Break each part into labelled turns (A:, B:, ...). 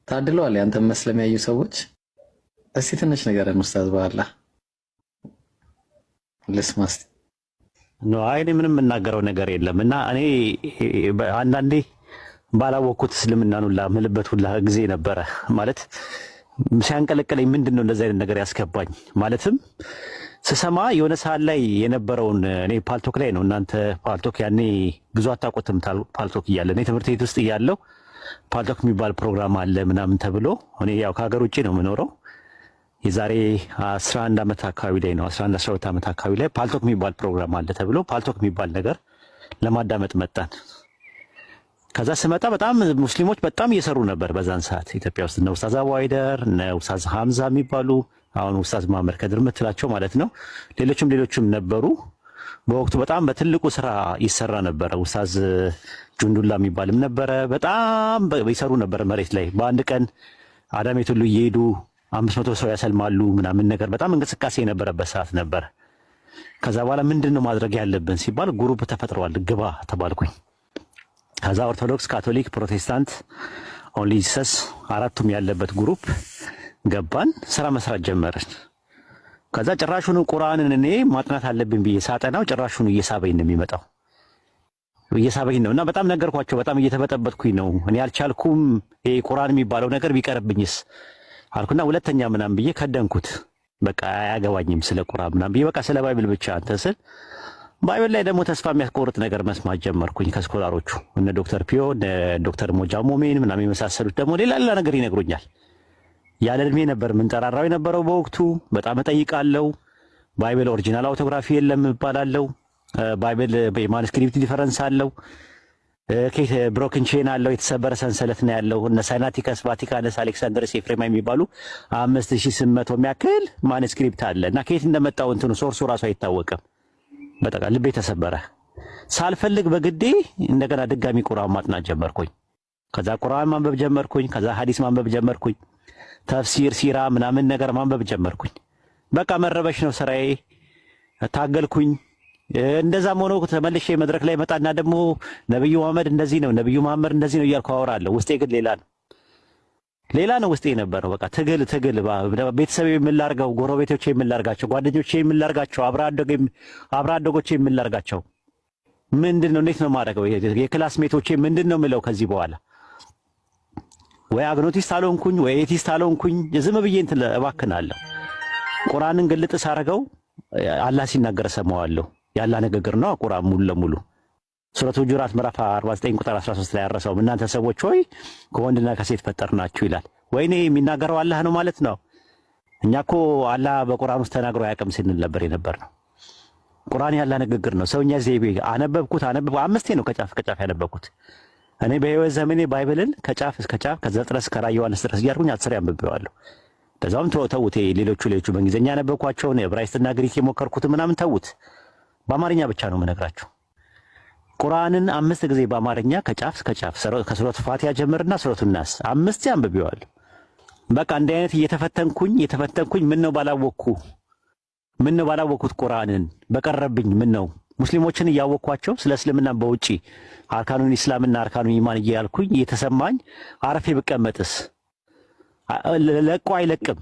A: ታድለዋል ያንተን መስለም ያዩ ሰዎች። እስቲ ትንሽ ንገረን ኡስታዝ፣ በአላህ ልስማ እስቲ።
B: No፣ አይ፣ እኔ ምንም የምናገረው ነገር የለም። እና እኔ አንዳንዴ ባላወቅኩት እስልምናን ሁላ ምልበት ሁላ ጊዜ ነበረ። ማለት ሲያንቀለቀለኝ ምንድን ነው እንደዚህ አይነት ነገር ያስገባኝ? ማለትም ስሰማ የሆነ ሰዓት ላይ የነበረውን እኔ ፓልቶክ ላይ ነው። እናንተ ፓልቶክ ያኔ ብዙ አታውቁትም። ፓልቶክ እያለ እኔ ትምህርት ቤት ውስጥ እያለሁ ፓልቶክ የሚባል ፕሮግራም አለ ምናምን ተብሎ፣ እኔ ያው ከሀገር ውጭ ነው የምኖረው፣ የዛሬ 11 ዓመት አካባቢ ላይ ነው፣ 11 12 ዓመት አካባቢ ላይ ፓልቶክ የሚባል ፕሮግራም አለ ተብሎ ፓልቶክ የሚባል ነገር ለማዳመጥ መጣን። ከዛ ስመጣ በጣም ሙስሊሞች በጣም እየሰሩ ነበር በዛን ሰዓት ኢትዮጵያ ውስጥ፣ እነ ኡስታዝ አቡ ሃይደር፣ እነ ኡስታዝ ሐምዛ የሚባሉ፣ አሁን ኡስታዝ መሐመድ ከድር የምትላቸው ማለት ነው። ሌሎችም ሌሎችም ነበሩ። በወቅቱ በጣም በትልቁ ስራ ይሰራ ነበረ። ኡስታዝ ጁንዱላ የሚባልም ነበረ። በጣም ይሰሩ ነበር መሬት ላይ። በአንድ ቀን አዳሜት ሁሉ እየሄዱ 500 ሰው ያሰልማሉ ምናምን ነገር፣ በጣም እንቅስቃሴ የነበረበት ሰዓት ነበር። ከዛ በኋላ ምንድን ነው ማድረግ ያለብን ሲባል group ተፈጥሯል፣ ግባ ተባልኩኝ። ከዛ ኦርቶዶክስ፣ ካቶሊክ፣ ፕሮቴስታንት፣ Only Jesus አራቱም ያለበት group ገባን፣ ስራ መስራት ጀመርን። ከዛ ጭራሹኑ ቁርአንን እኔ ማጥናት አለብኝ ብዬ ሳጠናው ጭራሹኑ እየሳበኝ ነው የሚመጣው፣ እየሳበኝ ነው። እና በጣም ነገርኳቸው። በጣም እየተበጠበጥኩኝ ነው፣ እኔ አልቻልኩም። ይሄ ቁርአን የሚባለው ነገር ቢቀርብኝስ አልኩና ሁለተኛ ምናምን ብዬ ከደንኩት። በቃ አያገባኝም ስለ ቁርአን ምናምን ብዬ፣ በቃ ስለ Bible ብቻ እንትን ስል Bible ላይ ደግሞ ተስፋ የሚያስቆርጥ ነገር መስማት ጀመርኩኝ ከ scholar ኦቹ፣ እነ ዶክተር ፒዮ፣ እነ ዶክተር ሞጃ ሞሜን ምናምን የመሳሰሉት ደግሞ ሌላ ሌላ ነገር ይነግሩኛል። ያለ እድሜ ነበር ምንጠራራው የነበረው በወቅቱ። በጣም እጠይቃለሁ። Bible original autography የለም እባላለሁ። Bible የ manuscript difference አለው። Broken chain አለው፣ የተሰበረ ሰንሰለት ነው ያለው። እነ ሳይናቲከስ፣ ቫቲካነስ፣ አሌክሳንደርስ፣ ኤፍሬማ የሚባሉ 5800 የሚያክል manuscript አለ እና ከየት እንደመጣው እንትኑ source ኡ ራሱ አይታወቅም። በቃ ልቤ ተሰበረ። ሳልፈልግ በግዴ እንደገና ድጋሚ ቁርአን ማጥናት ጀመርኩኝ። ከዛ ቁርአን ማንበብ ጀመርኩኝ። ከዛ ሐዲስ ማንበብ ጀመርኩኝ። ተፍሲር፣ ሲራ ምናምን ነገር ማንበብ ጀመርኩኝ። በቃ መረበሽ ነው ስራዬ። ታገልኩኝ። እንደዛም ሆኖ ተመልሼ መድረክ ላይ መጣና ደግሞ ነብዩ መሐመድ እንደዚህ ነው፣ ነብዩ መሐመድ እንደዚህ ነው እያልኩ አወራለሁ። ውስጤ ግን ሌላ ነው፣ ሌላ ነው ውስጤ የነበረው። በቃ ትግል ትግል። ቤተሰብ የምላርገው፣ ጎረቤቶቼ የምላርጋቸው፣ ጓደኞቼ የምላርጋቸው፣ አብረ አደጎቼ የምላርጋቸው ምንድን ነው? እንዴት ነው የማደርገው? የ classmate ኦቼ ምንድን ነው የምለው ከዚህ በኋላ? ወይ agnostic አልሆንኩኝ ወይ atheist አልሆንኩኝ፣ ዝም ብዬ እንትን እባክናለሁ። ቁርአንን ግልጥ ሳረገው አላህ ሲናገር ሰማዋለሁ። የአላህ ንግግር ነው ቁርአን ሙሉ ለሙሉ። ሱረቱ ሁጁራት ምዕራፍ 49 ቁጥር 13 ላይ ያረሰው እናንተ ሰዎች ሆይ ከወንድና ከሴት ፈጠርናችሁ ይላል። ወይኔ፣ የሚናገረው አላህ ነው ማለት ነው። እኛ እኮ አላህ በቁርአን ውስጥ ተናግሮ አያውቅም ስንል ነበር የነበር ነው። ቁርአን የአላህ ንግግር ነው። ሰውኛ ዘይቤ አነበብኩት አነበብኩ፣ አምስቴ ነው ከጫፍ ከጫፍ ያነበብኩት። እኔ በህይወት ዘመኔ Bible ን ከጫፍ እስከ ጫፍ ከዘፍጥረት እስከ ራዕየ ዮሐንስ ድረስ እያልኩኝ 10 አንብቤዋለሁ። ለዛውም ተውት፣ ሌሎቹ ሌሎቹ በእንግሊዝኛ ያነበብኳቸውን ዕብራይስጥና ግሪክ የሞከርኩት ምናምን ተውት። በአማርኛ ብቻ ነው የምነግራችሁ። ቁርአንን አምስት ጊዜ በአማርኛ ከጫፍ እስከ ጫፍ ከሱረቱ ፋቲሃ ጀምርና ሱረቱ ናስ አምስቴ አንብቤዋለሁ። በቃ እንዲህ አይነት እየተፈተንኩኝ እየተፈተንኩኝ ምን ነው ባላወቅኩ፣ ምን ነው ባላወቅኩት ቁርአንን በቀረብኝ፣ ምን ነው ሙስሊሞችን እያወቅኳቸው ስለ እስልምና በውጪ አርካኑን ኢስላምና አርካኑን ኢማን እያልኩኝ እየተሰማኝ አረፌ ብቀመጥስ? ለቆ አይለቅም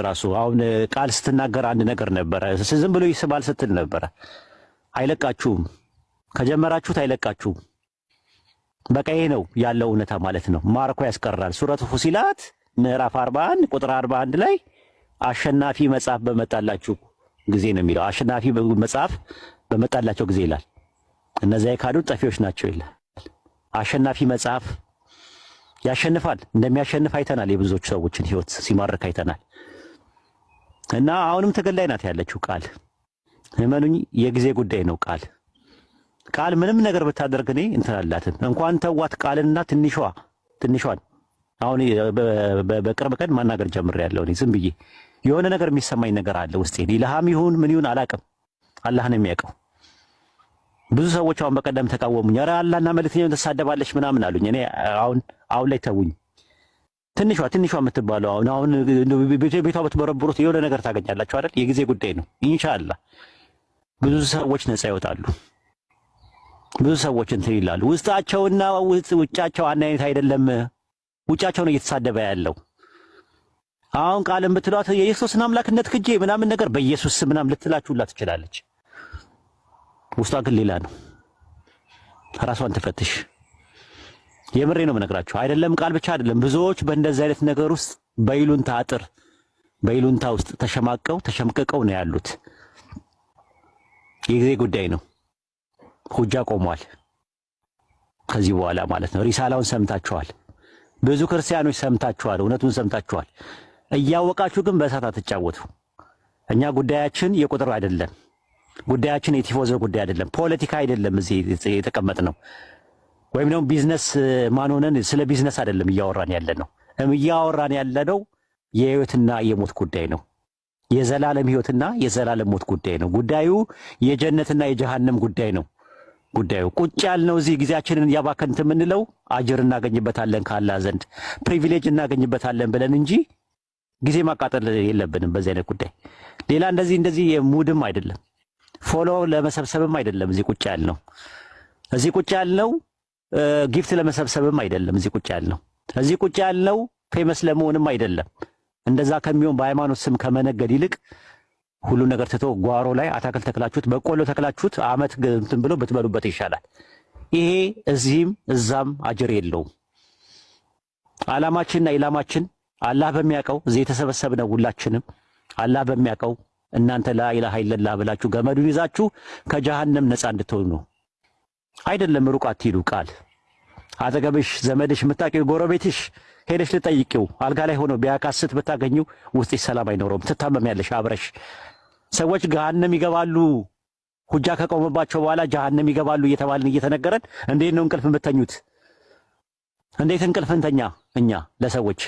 B: ራሱ። አሁን ቃል ስትናገር አንድ ነገር ነበረ፣ ዝም ብሎ ይስባል ስትል ነበረ። አይለቃችሁም፣ ከጀመራችሁት አይለቃችሁም። በቃ ይሄ ነው ያለው እውነታ ማለት ነው። ማርኮ ያስቀራል። ሱረቱ ፉሲላት ምዕራፍ 41 ቁጥር 41 ላይ አሸናፊ መጽሐፍ በመጣላችሁ ጊዜ ነው የሚለው። አሸናፊ መጽሐፍ በመጣላቸው ጊዜ ይላል። እነዚያ የካዱት ጠፊዎች ናቸው ይላል። አሸናፊ መጽሐፍ ያሸንፋል። እንደሚያሸንፍ አይተናል። የብዙዎች ሰዎችን ህይወት ሲማርክ አይተናል። እና አሁንም ትግል ላይ ናት ያለችው ቃል። እመኑኝ የጊዜ ጉዳይ ነው። ቃል ቃል ምንም ነገር ብታደርግ እኔ እንትን አላትም። እንኳን ተዋት ቃልና ትንሿ ትንሿን አሁን በቅርብ ቀን ማናገር ጀምሬያለሁ። እኔ ዝም ብዬ የሆነ ነገር የሚሰማኝ ነገር አለ ውስጤ። ኢልሃም ይሁን ምን ይሁን አላቅም፣ አላህ ነው የሚያውቀው። ብዙ ሰዎች አሁን በቀደም ተቃወሙኝ። ኧረ አላህና መልእክተኛውን ትሳደባለች ምናምን አሉኝ። እኔ አሁን አሁን ላይ ተውኝ። ትንሿ ትንሿ የምትባለው አሁን አሁን ቤቷ ብትበረብሩት የሆነ ነገር ታገኛላችሁ አይደል? የጊዜ ጉዳይ ነው። ኢንሻአላህ ብዙ ሰዎች ነፃ ይወጣሉ። ብዙ ሰዎች እንትን ይላሉ። ውስጣቸውና ውጫቸው አንድ አይነት አይደለም። ውጫቸውን እየተሳደበ ያለው። አሁን ቃልን ብትሏት የኢየሱስን አምላክነት ክጄ ምናምን ነገር በኢየሱስ ስም ምናምን ልትላችሁላ ትችላለች። ውስጧ ግን ሌላ ነው። ራሷን ትፈትሽ። የምሬ ነው የምነግራችሁ። አይደለም ቃል ብቻ አይደለም። ብዙዎች በእንደዚህ አይነት ነገር ውስጥ በይሉንታ አጥር በይሉንታ ውስጥ ተሸማቀው ተሸምቅቀው ነው ያሉት። የጊዜ ጉዳይ ነው። ሁጃ ቆሟል። ከዚህ በኋላ ማለት ነው። ሪሳላውን ሰምታችኋል። ብዙ ክርስቲያኖች ሰምታችኋል። እውነቱን ሰምታችኋል። እያወቃችሁ ግን በእሳት አትጫወቱ። እኛ ጉዳያችን የቁጥር አይደለም። ጉዳያችን የቲፎዞ ጉዳይ አይደለም። ፖለቲካ አይደለም። እዚህ የተቀመጥ ነው ወይም ደግሞ ቢዝነስ ማን ሆነን ስለ ቢዝነስ አይደለም እያወራን ያለ ነው። እያወራን ያለ ነው የህይወትና የሞት ጉዳይ ነው። የዘላለም ህይወትና የዘላለም ሞት ጉዳይ ነው። ጉዳዩ የጀነትና የጀሃነም ጉዳይ ነው። ጉዳዩ ቁጭ ያልነው እዚህ ጊዜያችንን እያባከንት የምንለው አጅር እናገኝበታለን ካላህ ዘንድ privilege እናገኝበታለን ብለን እንጂ ጊዜ ማቃጠል የለብንም በዚህ አይነት ጉዳይ። ሌላ እንደዚህ እንደዚህ የ mood ም አይደለም፣ follow ለመሰብሰብም አይደለም እዚህ ቁጭ ያልነው። እዚህ ቁጭ ያልነው gift ለመሰብሰብም አይደለም። እዚህ ቁጭ ያልነው እዚህ ቁጭ ያልነው famous ለመሆንም አይደለም። እንደዛ ከሚሆን በሃይማኖት ስም ከመነገድ ይልቅ ሁሉ ነገር ትቶ ጓሮ ላይ አታክልት ተክላችሁት በቆሎ ተክላችሁት አመት እንትን ብሎ ብትበሉበት ይሻላል። ይሄ እዚህም እዛም አጅር የለውም። አላማችንና ኢላማችን አላህ በሚያውቀው እዚህ የተሰበሰብነው ሁላችንም አላህ በሚያውቀው እናንተ لا إله إلا الله ብላችሁ ገመዱን ይዛችሁ ከጀሃነም ነፃ እንድትሆኑ ነው። አይደለም ሩቅ አትሂዱ። ቃል አጠገብሽ ዘመድሽ የምታውቂው ጎረቤትሽ ሄደሽ ልጠይቂው አልጋ ላይ ሆኖ ቢያካስት ብታገኘው ውስጥሽ ሰላም አይኖረውም። ትታመሚያለሽ አብረሽ። ሰዎች ገሃነም ይገባሉ፣ ሁጃ ከቆመባቸው በኋላ ጀሃነም ይገባሉ እየተባልን እየተነገረን እንዴት ነው እንቅልፍ የምተኙት? እንዴት እንቅልፍ እንተኛ? እኛ ለሰዎች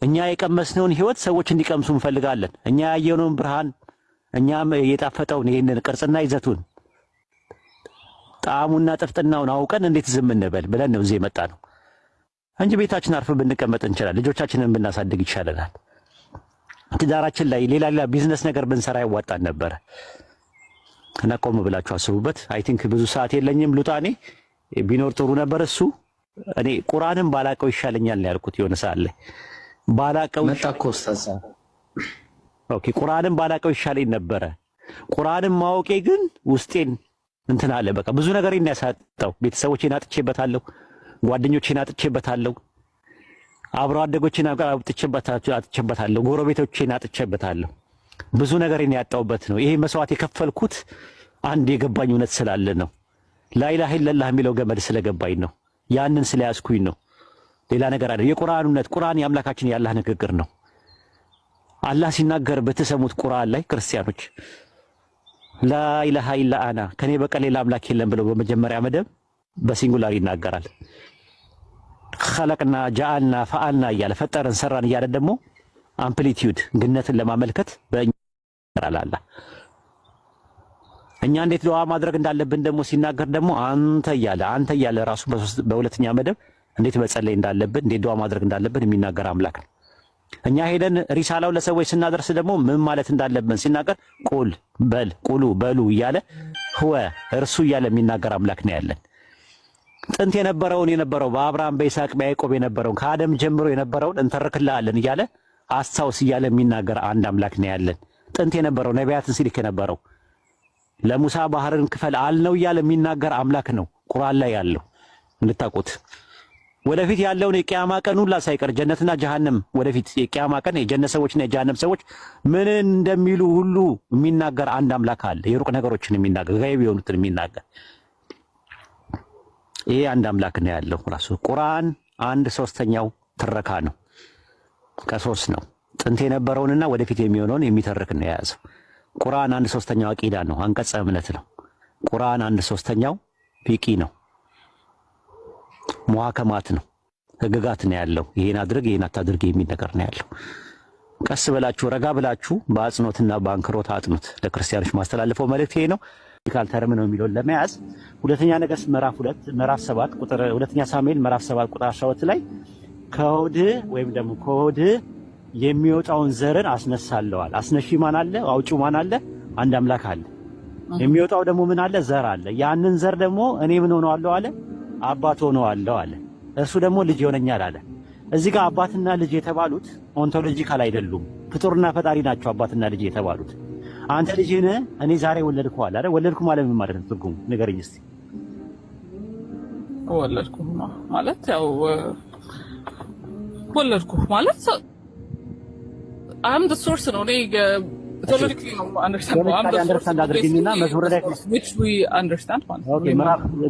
B: እኛ የቀመስነውን ህይወት ሰዎች እንዲቀምሱ እንፈልጋለን። እኛ ያየነውን ብርሃን እኛም የጣፈጠውን ይህንን ቅርጽና ይዘቱን ጣዕሙና ጥፍጥናውን አውቀን እንዴት ዝም እንበል ብለን ነው እዚህ የመጣ ነው እንጂ ቤታችን አርፈን ብንቀመጥ እንችላለን። ልጆቻችንን ብናሳድግ ይሻለናል። ትዳራችን ላይ ሌላ ሌላ ቢዝነስ ነገር ብንሰራ ያዋጣን ነበረ። እና ቆም ብላችሁ አስቡበት። I think ብዙ ሰዓት የለኝም። ሉጣኔ ቢኖር ጥሩ ነበር። እሱ እኔ ቁርአንም ባላቀው ይሻለኛል ነው ያልኩት። የሆነ ሰዓት ላይ ባላቀው
A: መጣ እኮ ኡስታዝ።
B: Okay፣ ቁርአንም ባላቀው ይሻለኝ ነበረ። ቁርአንም ማወቄ ግን ውስጤን እንትን አለ። በቃ ብዙ ነገር ያሳጣው። ቤተሰቦቼን አጥቼበታለሁ፣ ጓደኞቼን አጥቼበታለሁ፣ አብሮ አደጎቼን አጥቼበታለሁ፣ ጎረቤቶቼን አጥቼበታለሁ። ብዙ ነገሬን ያጣሁበት ነው። ይሄ መስዋዕት የከፈልኩት አንድ የገባኝ እውነት ስላለ ነው። لا إله إلا الله የሚለው ገመድ ስለገባኝ ነው። ያንን ስለያዝኩኝ ነው። ሌላ ነገር አይደለም። የቁርአን እውነት ቁርአን የአምላካችን የአላህ ንግግር ነው። አላህ ሲናገር በተሰሙት ቁርአን ላይ ክርስቲያኖች لا إله إلا أنا ከኔ በቀር ሌላ አምላክ የለም ብለው በመጀመሪያ መደብ በ singular ይናገራል። خلقنا جعلنا فعلنا እያለ ፈጠርን ሰራን እያለ ደግሞ amplitude ግነትን ለማመልከት በእኛ አላህ እኛ እንዴት ዱዓ ማድረግ እንዳለብን ደግሞ ሲናገር ደግሞ አንተ እያለ አንተ እያለ ራሱ በሁለተኛ መደብ እንዴት መጸለይ እንዳለብን እንዴት ዱዓ ማድረግ እንዳለብን የሚናገር አምላክ ነው። እኛ ሄደን ሪሳላው ለሰዎች ስናደርስ ደግሞ ምን ማለት እንዳለብን ሲናገር قل በል قولوا በሉ እያለ هو እርሱ እያለ የሚናገር አምላክ ነው ያለን። ጥንት የነበረውን የነበረው በአብርሃም በይስሐቅ በያዕቆብ የነበረውን ከአደም ጀምሮ የነበረውን እንተርክልሃለን እያለ አስታውስ እያለ የሚናገር አንድ አምላክ ነው ያለን። ጥንት የነበረው ነቢያትን ሲልክ የነበረው ለሙሳ ባህርን ክፈል አልነው እያለ የሚናገር አምላክ ነው ቁርአን ላይ ያለው እንድታውቁት። ወደፊት ያለውን የቂያማ ቀን ሁላ ሳይቀር ጀነትና ጀሃነም ወደፊት የቂያማ ቀን የጀነት ሰዎችና የጀሃነም ሰዎች ምን እንደሚሉ ሁሉ የሚናገር አንድ አምላክ አለ። የሩቅ ነገሮችን የሚናገር ገይብ የሆኑትን የሚናገር ይሄ አንድ አምላክ ነው ያለው። ራሱ ቁርአን አንድ ሶስተኛው ትረካ ነው፣ ከሶስት ነው። ጥንት የነበረውንና ወደፊት የሚሆነውን የሚተርክ ነው የያዘው። ቁርአን አንድ ሶስተኛው አቂዳ ነው፣ አንቀጸ እምነት ነው። ቁርአን አንድ ሶስተኛው ፊቂ ነው፣ ሙሐከማት ነው፣ ህግጋት ነው ያለው። ይሄን አድርግ ይሄን አታድርግ የሚል ነገር ነው ያለው። ቀስ ብላችሁ ረጋ ብላችሁ በአጽኖትና በአንክሮት አጥኑት። ለክርስቲያኖች ማስተላለፈው መልእክት ይሄ ነው። biblical term ነው የሚለውን ለመያዝ ሁለተኛ ነገሥት ምዕራፍ 2 ምዕራፍ 7 ቁጥር ሁለተኛ ሳሙኤል ምዕራፍ 7 ቁጥር 12 ላይ ከሆድህ ወይም ደግሞ ከሆድህ የሚወጣውን ዘርን አስነሳለዋል። አስነሺ ማን አለ? አውጪው ማን አለ? አንድ አምላክ አለ። የሚወጣው ደግሞ ምን አለ? ዘር አለ። ያንን ዘር ደግሞ እኔ ምን ሆነዋለሁ አለ? አባት ሆነዋለሁ አለ። እርሱ ደግሞ ልጅ ይሆነኛል አለ። እዚህ ጋር አባትና ልጅ የተባሉት ontological አይደሉም። ፍጡርና ፈጣሪ ናቸው አባትና ልጅ የተባሉት። አንተ ልጅ ነህ፣ እኔ ዛሬ ወለድኩህ አለ አይደል? ወለድኩ ማለት ምን ማለት ነው? ትርጉሙ ንገረኝ እስቲ።
C: ወለድኩ ማለት ያው ወለድኩ ማለት I'm the source ነው። እኔ theologically ነው understand
B: understand አድርግኝና መዝሙረ ዳዊት
C: which we understand ማለት ነው።
B: Okay፣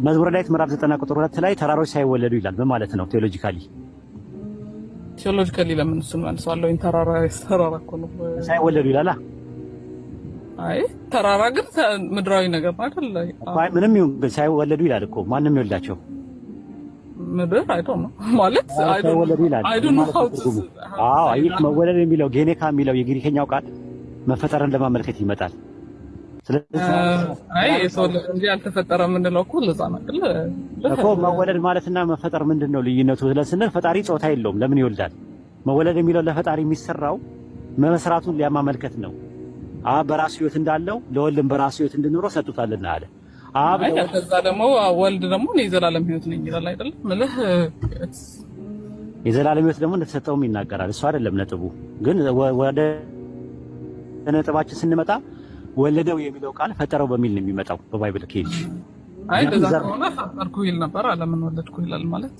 B: መዝሙረ ዳዊት ምዕራፍ 90 ቁጥር 2 ላይ ተራሮች ሳይወለዱ ይላል። ምን ማለት ነው theologically?
C: Theologically ለምን እሱን መልሰዋለሁ? ተራራ ተራራ እኮ ነው።
B: ሳይወለዱ ይላል።
C: አይ፣ ተራራ ግን ምድራዊ ነገር ነው አይደል?
B: አይ፣ ምንም ይሁን ግን ሳይወለዱ ይላል እኮ። ማንም ይወልዳቸው?
C: ምድር I don't know ማለት
B: ሳይወለዱ ይላል።
C: I don't know how to
B: አዎ፣ አይ፣ መወለድ የሚለው ጌኔካ የሚለው የግሪከኛው ቃል መፈጠርን ለማመልከት ይመጣል። ስለዚህ
C: አይ፣ የተወለደ እንጂ ያልተፈጠረ የምንለው እኮ ለዛ ነው አይደል?
B: እኮ መወለድ ማለትና መፈጠር ምንድን ነው ልዩነቱ ብለን ስንል ፈጣሪ ጾታ የለውም። ለምን ይወልዳል? መወለድ የሚለው ለፈጣሪ የሚሰራው መመስራቱን ሊያማመልከት ነው። አብ በራሱ ሕይወት እንዳለው ለወልድም በራሱ ሕይወት እንዲኖረው ሰጥቶታልና አለ። አብ
C: ከዛ ደግሞ ወልድ ደግሞ እኔ የዘላለም ሕይወት ነኝ ይላል አይደል? ምልህ
B: የዘላለም ሕይወት ደግሞ እንደተሰጠውም ይናገራል። እሱ አይደለም ነጥቡ። ግን ወደ ነጥባችን ስንመጣ ወለደው የሚለው ቃል ፈጠረው በሚል ነው የሚመጣው በ Bible case።
C: አይ፣ እንደዛ ከሆነ ፈጠርኩ ይል ነበር። ለምን ወለድኩ ይላል ማለት?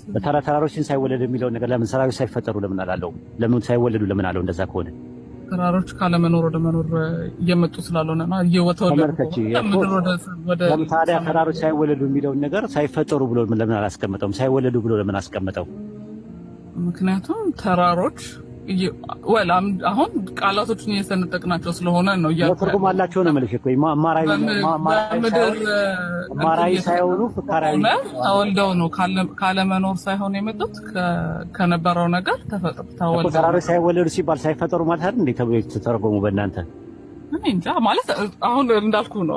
B: ተራሮችን ሳይወለድ የሚለውን ነገር ለምን ተራሮች ሳይፈጠሩ ለምን አላለው? ለምን ሳይወለዱ ለምን አለው? እንደዛ ከሆነ
C: ተራሮች ካለመኖር ወደ መኖር እየመጡ ስላልሆነ ነው እየተወለዱ
B: ወደ ታዲያ ተራሮች ሳይወለዱ የሚለውን ነገር ሳይፈጠሩ ብሎ ለምን አላስቀመጠውም? ሳይወለዱ ብሎ ለምን አስቀመጠው?
C: ምክንያቱም ተራሮች well አሁን ቃላቶችን እየሰነጠቅናቸው ስለሆነ ነው እያልኩ።
B: ትርጉም አላቸው ነው የምልሽ እኮ። ማራዊ ሳይሆኑ ፍካራዊ
C: ተወልደው ነው፣ ካለመኖር ሳይሆን የመጡት ከነበረው ነገር ተፈጥሮ ተወልደው።
B: ተራሮች ሳይወለዱ ሲባል ሳይፈጠሩ ማለት አይደል እንዴ ተብሎ የተተረጎሙ በእናንተ?
C: እኔ እንጃ፣ ማለት አሁን እንዳልኩ ነው።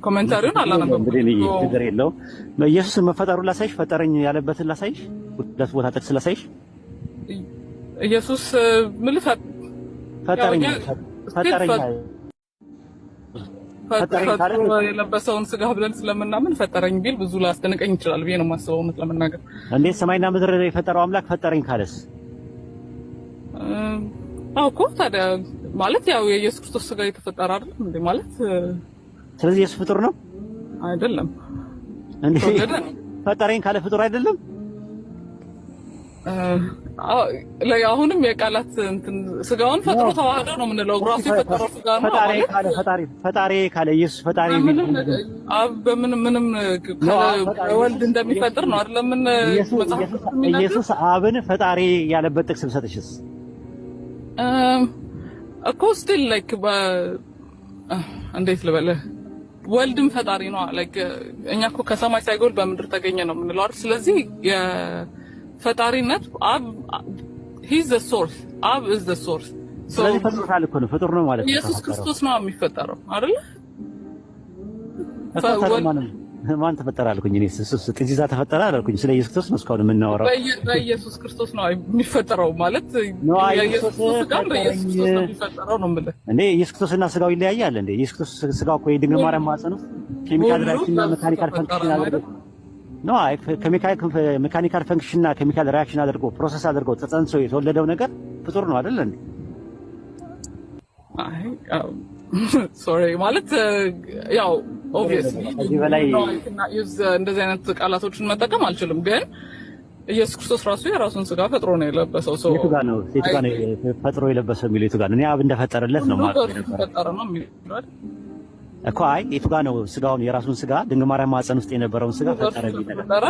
C: Commentary ውን አላነበብኩም።
B: ችግር የለውም። ኢየሱስ መፈጠሩን ላሳይሽ፣ ፈጠረኝ ያለበትን ላሳይሽ፣ ሁለት ቦታ ጥቅስ ላሳይሽ።
C: ኢየሱስ ምን
B: ፈጠረኝ ፈጠረኝ
C: ፈጥሮ የለበሰውን ስጋ ብለን ስለምናምን ፈጠረኝ ቢል ብዙ ላስደንቀኝ ይችላል ብዬ ነው የማስበው፣ እውነት ለመናገር።
B: እንዴት ሰማይና ምድር የፈጠረው አምላክ ፈጠረኝ ካለስ?
C: አዎ እኮ፣ ታዲያ ማለት ያው የኢየሱስ ክርስቶስ ስጋ የተፈጠረ አይደለም እንዴ ማለት?
B: ስለዚህ ኢየሱስ ፍጡር ነው?
C: አይደለም።
B: እንዴ፣ ፈጠረኝ ካለ ፍጡር አይደለም?
C: አሁንም የቃላት እንትን ስጋውን ፈጥሮ ተዋህዶ ነው የምንለው። ራሱ የፈጠረው ስጋ ነው።
B: ፈጣሪ ካለ፣ ፈጣሪ ፈጣሪ ካለ ኢየሱስ ፈጣሪ
C: አብ በምንም ምንም ወልድ እንደሚፈጥር ነው አይደለም? ምን
B: ኢየሱስ አብን ፈጣሪ ያለበት ጥቅስ ብሰጥሽስ?
C: እኮ still like እንዴት ልበልህ፣ ወልድም ፈጣሪ ነው። Like እኛ እኮ ከሰማይ ሳይጎል በምድር ተገኘ ነው የምንለው አይደል? ስለዚህ ፈጣሪነት አብ he's the source፣ አብ is the source።
B: ስለዚህ ፈጥሮታል እኮ ነው፣ ፍጡር ነው ማለት ነው።
C: ኢየሱስ ክርስቶስ ነው የሚፈጠረው አይደል?
B: ማን ተፈጠረ አልኩኝ እኔ። እሱ ጥንዚዛ ተፈጠረ አላልኩኝ። ስለ ኢየሱስ ክርስቶስ ነው እስካሁን የምናወራው።
C: በኢየሱስ ክርስቶስ ነው የሚፈጠረው ማለት የኢየሱስ ስጋ በኢየሱስ ክርስቶስ ነው የሚፈጠረው ነው የምልህ።
B: እንዴ፣ ኢየሱስ ክርስቶስና ስጋው ይለያያል እንዴ? ኢየሱስ ክርስቶስ ስጋው እኮ የድንግል ማርያም ማህፀን ውስጥ chemical reaction እና mechanical function አድርጎ no አይ chemical function እና chemical reaction አድርጎ process አድርጎ ተጸንሶ የተወለደው ነገር ፍጡር ነው አይደል እንዴ?
C: አይ፣ sorry፣ ማለት ያው obviously
B: ከዚህ በላይ
C: እንደዚህ አይነት ቃላቶችን መጠቀም አልችልም፣ ግን ኢየሱስ ክርስቶስ ራሱ የራሱን ስጋ ፈጥሮ ነው የለበሰው። ሰው
B: የቱ ጋር ነው፣ የቱ ጋር ነው ፈጥሮ የለበሰው የሚለው የቱ ጋር ነው? እኔ አብ እንደፈጠረለት ነው ማለት ነው
C: ፈጠረ ነው የሚለው አይደል?
B: እኮ። አይ፣ የቱ ጋር ነው ስጋውን የራሱን ስጋ ድንግል ማርያም ማህፀን ውስጥ የነበረውን ስጋ ፈጠረ የሚል ነገር?
C: ፈጠረ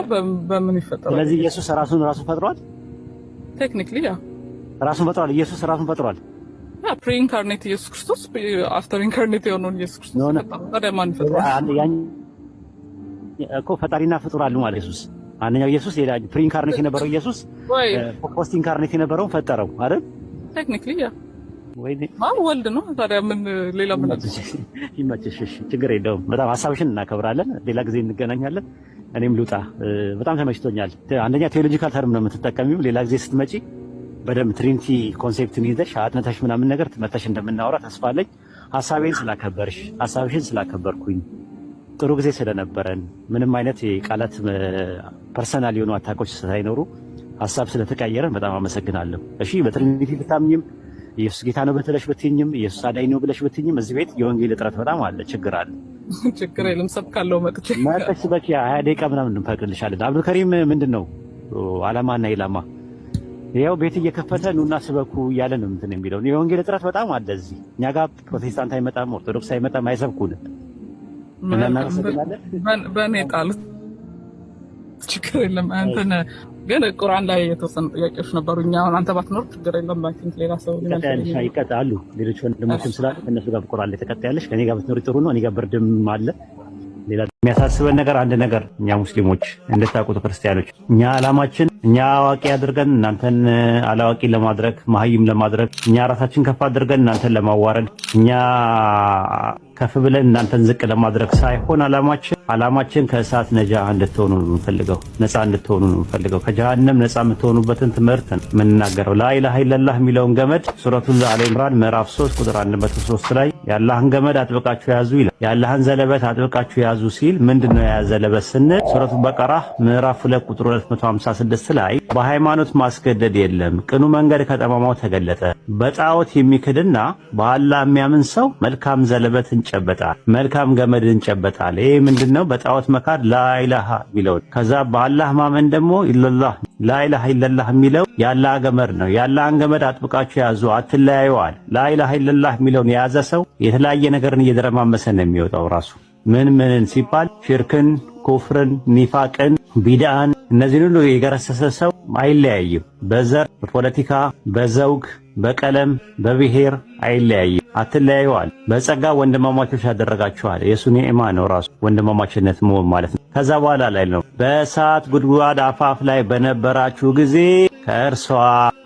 C: በምን ይፈጠራል?
B: ስለዚህ ኢየሱስ ራሱን ራሱ ፈጥሯል።
C: Technically yeah.
B: ራሱን ፈጥሯል። ኢየሱስ ራሱን ፈጥሯል።
C: Yeah, pre incarnate ኢየሱስ ክርስቶስ after incarnate የሆነውን ኢየሱስ ክርስቶስ ፈጠረ። ታዲያ ማን ይፈጥሯል?
B: እኮ ፈጣሪና ፍጡር አሉ ማለት ኢየሱስ አንደኛው ኢየሱስ ሌላ pre incarnate የነበረው ኢየሱስ post incarnate የነበረውን ፈጠረው አይደል?
C: Technically yeah.
B: ወይኔ!
C: ማን ወልድ ነው ታዲያ? ምን ሌላ ምን?
B: ይመችሽ። እሺ፣ ችግር የለውም። በጣም ሀሳብሽን እናከብራለን። ሌላ ጊዜ እንገናኛለን። እኔም ልውጣ። በጣም ተመችቶኛል። አንደኛ theological term ነው የምትጠቀሚው። ሌላ ጊዜ ስትመጪ በደንብ Trinity concept ን ይዘሽ አጥንተሽ ምናምን ነገር መተሽ እንደምናወራ ተስፋ አለኝ። ሀሳቤን ስላከበርሽ፣ ሀሳብሽን ስላከበርኩኝ ጥሩ ጊዜ ስለነበረን፣ ምንም አይነት የቃላት personal የሆኑ attack ኦች ሳይኖሩ ሀሳብ ስለተቀየረን በጣም አመሰግናለሁ። እሺ፣ በ Trinity ብታምኝም፣ ኢየሱስ ጌታ ነው ብትለሽ ብትኝም፣ ኢየሱስ አዳኝ ነው ብለሽ ብትኝም፣ እዚህ ቤት የወንጌል እጥረት በጣም አለ፣ ችግር አለ።
C: ችግር የለም፣ ሰብካለሁ መጥቼ።
B: መጥተሽ ስበኪ፣ 20 ደቂቃ ምናምን እንፈቅድልሻለን። አብዱልከሪም፣ ምንድን ነው አላማና ኢላማ? ይኸው ቤት እየከፈተ ኑና ስበኩ እያለ ነው እንትን የሚለው። የወንጌል እጥረት በጣም አለ እዚህ። እኛ ጋር ፕሮቴስታንት አይመጣም፣ ኦርቶዶክስ አይመጣም፣ አይሰብኩንም። እና እናመሰግናለን።
C: በእኔ ጣሉት፣ ችግር የለም። እንትን ግን ቁርአን ላይ የተወሰኑ ጥያቄዎች ነበሩ። እኛ አሁን አንተ ባትኖር ችግር የለም። I think ሌላ ሰው
B: ትቀጣያለሽ፣ ይቀጣሉ። ሌሎች ወንድሞችም ስላሉ ከእነሱ ጋር ቁርአን ላይ ተቀጣያለሽ። ከኔ ጋር ብትኖሪ ጥሩ ነው። እኔ ጋር ብርድም አለ። ሌላ የሚያሳስበን ነገር አንድ ነገር እኛ ሙስሊሞች እንድታውቁት ክርስቲያኖች፣ እኛ ዓላማችን እኛ አዋቂ አድርገን እናንተን አላዋቂ ለማድረግ፣ መሀይም ለማድረግ፣ እኛ ራሳችን ከፍ አድርገን እናንተን ለማዋረድ፣ እኛ ከፍ ብለን እናንተን ዝቅ ለማድረግ ሳይሆን ዓላማችን ከእሳት ነጃ እንድትሆኑ ነው የምንፈልገው። ነፃ እንድትሆኑ ነው የምንፈልገው። ከጀሃነም ነፃ የምትሆኑበትን ትምህርት ነው የምንናገረው። ላኢላሃ ኢለላህ የሚለውን ገመድ ሱረቱል አለ ኢምራን ምዕራፍ 3 ቁጥር 103 ላይ የአላህን ገመድ አጥብቃችሁ ያዙ ይላል። የአላህን ዘለበት አጥብቃችሁ ያዙ ሲል ምንድነው የያዘ ዘለበት ስንል፣ ሱረቱ በቀራ ምዕራፍ 2 ቁጥር 256 ላይ በሃይማኖት ማስገደድ የለም፣ ቅኑ መንገድ ከጠማማው ተገለጠ። በጣዖት የሚክድና በአላህ የሚያምን ሰው መልካም ዘለበትን ጨበጣል፣ መልካም ገመድን ጨበጣል። ይሄ ምንድነው? በጣዖት መካድ ላኢላሃ የሚለው፣ ከዛ በአላህ ማመን ደግሞ ኢለላህ፣ ላኢላሃ ኢለላህ የሚለው የአላህ ገመድ ነው። የአላህን ገመድ አጥብቃችሁ ያዙ፣ አትለያዩዋል። ላኢላሃ ኢለላህ የሚለውን የያዘ ሰው የተለያየ ነገርን እየደረማመሰ ነው የሚወጣው ራሱ። ምን ምንን ሲባል ሽርክን፣ ኩፍርን፣ ኒፋቅን፣ ቢድአን እነዚህን ሁሉ የገረሰሰ ሰው አይለያይም። በዘር፣ በፖለቲካ፣ በዘውግ፣ በቀለም፣ በብሔር አይለያይም። አትለያዩዋል። በጸጋ ወንድማማቾች ያደረጋችኋል። የእሱ ኒዕማ ነው ራሱ ወንድማማችነት መሆን ማለት ነው። ከዛ በኋላ ላይ ነው በእሳት ጉድጓድ አፋፍ ላይ በነበራችሁ ጊዜ ከእርሷ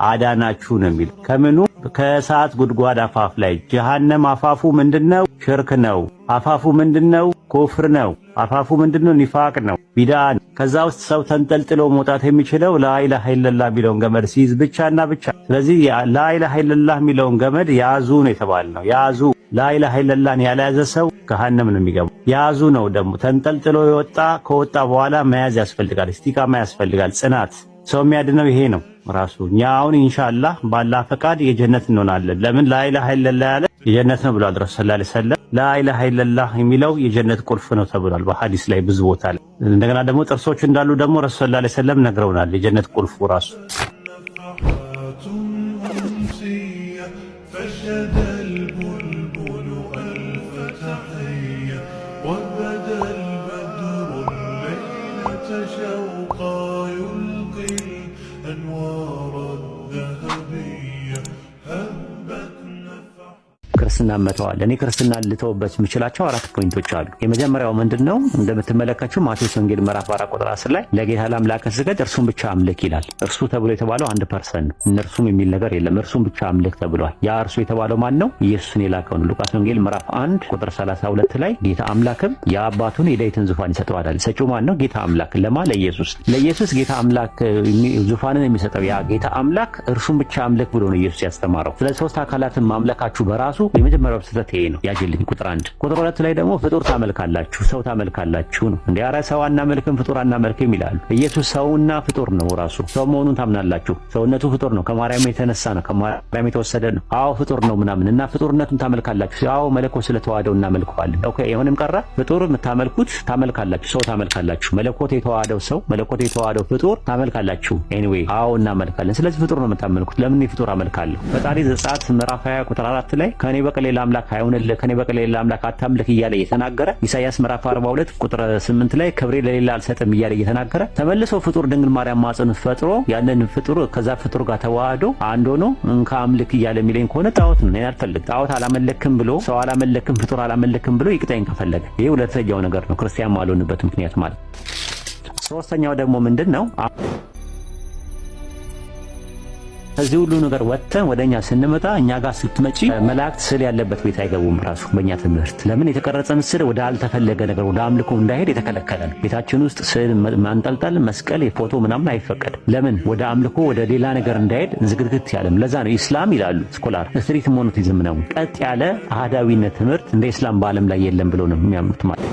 B: አዳናችሁ ነው የሚል። ከምኑ? ከእሳት ጉድጓድ አፋፍ ላይ። ጀሃነም አፋፉ ምንድነው? ሽርክ ነው። አፋፉ ምንድነው? ኩፍር ነው። አፋፉ ምንድነው? ኒፋቅ ነው፣ ቢድዓ ነው። ከዛ ውስጥ ሰው ተንጠልጥሎ መውጣት የሚችለው ላኢላሃ ኢለላህ የሚለውን ገመድ ሲይዝ ብቻና ብቻ። ስለዚህ ላኢላሃ ኢለላህ የሚለውን ገመድ ያዙ ነው የተባልነው። ያዙ። ላኢላሃ ኢለላህን ያልያዘ ሰው ገሃነም ነው የሚገባው። ያዙ ነው ደግሞ ተንጠልጥሎ የወጣ፣ ከወጣ በኋላ መያዝ ያስፈልጋል። ኢስቲቃማ ያስፈልጋል፣ ጽናት። ሰው የሚያድነው ይሄ ነው ራሱ። እኛ አሁን ኢንሻአላህ ባላህ ፈቃድ የጀነት እንሆናለን። ለምን? ላኢላሃ ኢለላህ ያለ የጀነት ነው ብሏል ረሱል ሰለላሁ ዐለይሂ ወሰለም። ላኢላሃ ኢለላህ የሚለው የጀነት ቁልፍ ነው ተብሏል በሐዲስ ላይ ብዙ ቦታ ላይ። እንደገና ደግሞ ጥርሶች እንዳሉ ደግሞ ረሱል ሰለላሁ ዐለይሂ ወሰለም ነግረውናል። የጀነት ቁልፉ ራሱ
D: فشدى البلبل ألف تحية وبدا البدر الليلة شوقا يلقي الأنوار الذهبية هبت نفح
B: ክርስትና መተዋል። እኔ ክርስትና ልተውበት የምችላቸው አራት point ኦች አሉ። የመጀመሪያው ምንድን ነው? እንደምትመለከችው ማቴዎስ ወንጌል ምዕራፍ 4 ቁጥር 10 ላይ ለጌታ ለአምላክህ ስገድ እርሱን ብቻ አምልክ ይላል። እርሱ ተብሎ የተባለው አንድ person ነው። እነርሱም የሚል ነገር የለም። እርሱን ብቻ አምልክ ተብሏል። ያ እርሱ የተባለው ማን ነው? ኢየሱስን የላከው ነው። ሉቃስ ወንጌል ምዕራፍ 1 ቁጥር 32 ላይ ጌታ አምላክም የአባቱን የዳዊትን ዙፋን ይሰጠዋል። ሰጪው ማን ነው? ጌታ አምላክ። ለማ? ለኢየሱስ። ለኢየሱስ ጌታ አምላክ ዙፋንን የሚሰጠው ያ ጌታ አምላክ እርሱን ብቻ አምልክ ብሎ ነው ኢየሱስ ያስተማረው። ስለዚህ ሶስት አካላትን ማምለካችሁ በራሱ የመጀመሪያው ስህተት ይሄ ነው። ያጅልኝ ቁጥር 1። ቁጥር 2 ላይ ደግሞ ፍጡር ታመልካላችሁ፣ ሰው ታመልካላችሁ ነው። እንደ ኧረ ሰው አናመልክም፣ ፍጡር አናመልክም ይላሉ። ኢየሱስ ሰውና ፍጡር ነው። ራሱ ሰው መሆኑን ታምናላችሁ። ሰውነቱ ፍጡር ነው። ከማርያም የተነሳ ነው። ከማርያም የተወሰደ ነው። አዎ ፍጡር ነው ምናምን እና ፍጡርነቱን ታመልካላችሁ። አዎ መለኮት ስለተዋህደው እናመልከዋለን። Okay፣ ይሁንም ቀረ ፍጡር የምታመልኩት ታመልካላችሁ፣ ሰው ታመልካላችሁ። መለኮት የተዋህደው ሰው፣ መለኮት የተዋህደው ፍጡር ታመልካላችሁ። Anyway አዎ እናመልካለን። ስለዚህ ፍጡር ነው የምታመልኩት። ለምን ፍጡር አመልካለሁ? ፈጣሪ ዘጸአት ምዕራፍ 20 ቁጥር 4 ላይ ከኔ በቀር ሌላ አምላክ አይሁንልህ፣ ከኔ በቀር ሌላ አምላክ አታምልክ እያለ እየተናገረ፣ ኢሳያስ ምዕራፍ 42 ቁጥር 8 ላይ ክብሬ ለሌላ አልሰጥም እያለ እየተናገረ፣ ተመልሶ ፍጡር ድንግል ማርያም ማህፀን ፈጥሮ ያንን ፍጡር ከዛ ፍጡር ጋር ተዋህዶ አንድ ሆኖ እንካ አምልክ እያለ የሚለኝ ከሆነ ጣዖት ነው። እኔ አልፈልግ። ጣዖት አላመለክም ብሎ፣ ሰው አላመለክም፣ ፍጡር አላመለክም ብሎ ይቅጣኝ ከፈለገ። ይሄ ሁለተኛው ነገር ነው፣ ክርስቲያን ማልሆንበት ምክንያት ማለት። ሶስተኛው ደግሞ ምንድን ነው? ከዚህ ሁሉ ነገር ወጥተን ወደኛ ስንመጣ፣ እኛ ጋር ስትመጪ መላእክት ስዕል ያለበት ቤት አይገቡም። ራሱ በእኛ ትምህርት ለምን የተቀረጸ ምስል ወደ አልተፈለገ ነገር ወደ አምልኮ እንዳይሄድ የተከለከለ ነው። ቤታችን ውስጥ ስዕል ማንጠልጠል፣ መስቀል፣ የፎቶ ምናምን አይፈቀድም። ለምን? ወደ አምልኮ ወደ ሌላ ነገር እንዳይሄድ ዝግትግት ያለም። ለዛ ነው ኢስላም ይላሉ scholar strict monotheism ነው። ቀጥ ያለ አህዳዊነት ትምህርት እንደ ኢስላም በዓለም ላይ የለም ብሎ ነው የሚያምኑት ማለት።